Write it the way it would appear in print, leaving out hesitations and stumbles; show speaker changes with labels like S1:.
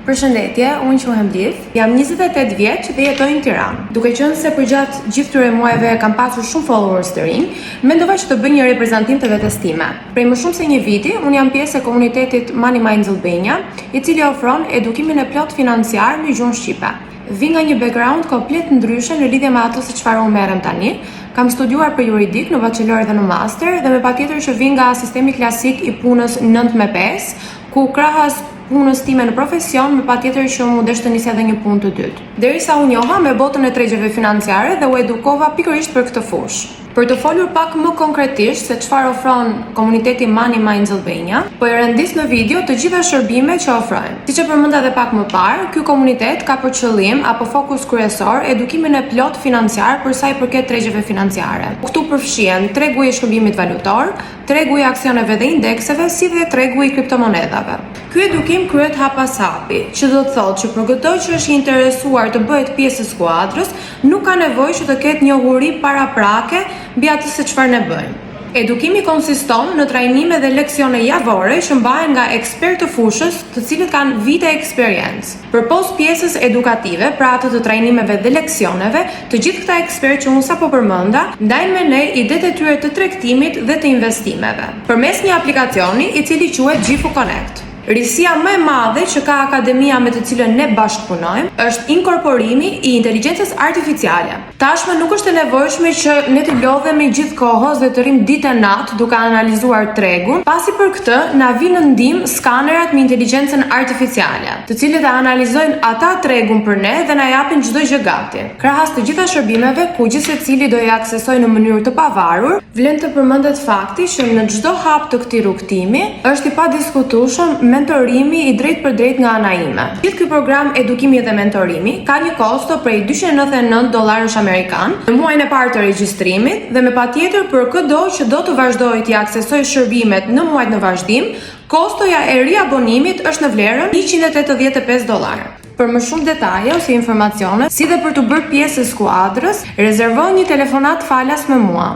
S1: Përshëndetje, unë quhem Liv, jam 28 vjeç dhe jetoj në Tiranë. Duke qenë se përgjatë gjithë këtyre muajve kam pasur shumë followers të rinj, mendova që të bëj një reprezentim të vetes time. Prej më shumë se një viti, unë jam pjesë e komunitetit Money Minds Albania, i cili ofron edukimin e plot financiar në gjuhën shqipe. Vi nga një background komplet ndryshe në lidhje me atë se çfarë unë merrem tani. Kam studiuar për juridik në bachelor dhe në master dhe me patjetër që vi nga sistemi klasik i punës 9 me 5, ku krahas punës time në profesion, me patjetër që mu desh të nisja edhe një punë të dytë. Derisa u njoha me botën e tregjeve financiare dhe u edukova pikërisht për këtë fushë. Për të folur pak më konkretisht se çfarë ofron komuniteti Money Minds Albania, po e rendis në video të gjitha shërbimet që ofrojmë. Siç e përmenda edhe pak më parë, ky komunitet ka për qëllim apo fokus kryesor edukimin e plot financiar për sa i përket tregjeve financiare. Këtu përfshihen tregu i shkëmbimit valutor, tregu i aksioneve dhe indekseve, si dhe tregu i kriptomonedhave. Ky edukim kryhet hap pas hapi, që do të thotë që për këto që është i interesuar të bëhet pjesë e skuadrës, nuk ka nevojë që të ketë njohuri paraprake mbi atë se çfarë ne bëjmë. Edukimi konsiston në trajnime dhe leksione javore që mbahen nga ekspertë të fushës, të cilët kanë vite eksperiencë. Përpos pjesës edukative, pra atë të trajnimeve dhe leksioneve, të gjithë këta ekspertë që unë sapo përmenda, ndajnë me ne idetë e tyre të tregtimit dhe të investimeve. Përmes një aplikacioni i cili quhet Gjifu Connect. Risia më e madhe që ka akademia me të cilën ne bashkëpunojmë është inkorporimi i inteligjencës artificiale. Tashmë nuk është e nevojshme që ne të lodhemi gjithë kohës dhe të rrim ditë e natë duke analizuar tregun, pasi për këtë na vijnë në ndihmë skanerat me inteligjencën artificiale, të cilët e analizojnë ata tregun për ne dhe na japin çdo gjë gati. Krahas të gjitha shërbimeve ku gjithsecili do i aksesojë në mënyrë të pavarur, vlen të përmendet fakti që në çdo hap të këtij rrugëtimi është i padiskutueshëm mentorimi i drejtpërdrejt nga ana ime. Gjithë ky program edukimi dhe mentorimi ka një kosto prej 299 dollarësh amerikan në muajin e parë të regjistrimit dhe me patjetër për këdo që do të vazhdojë t'i aksesojë shërbimet në muajt në vazhdim, kostoja e riabonimit është në vlerën 185 dollar. Për më shumë detaje ose informacione, si dhe për të bërë pjesë e skuadrës, rezervo një telefonat falas me mua.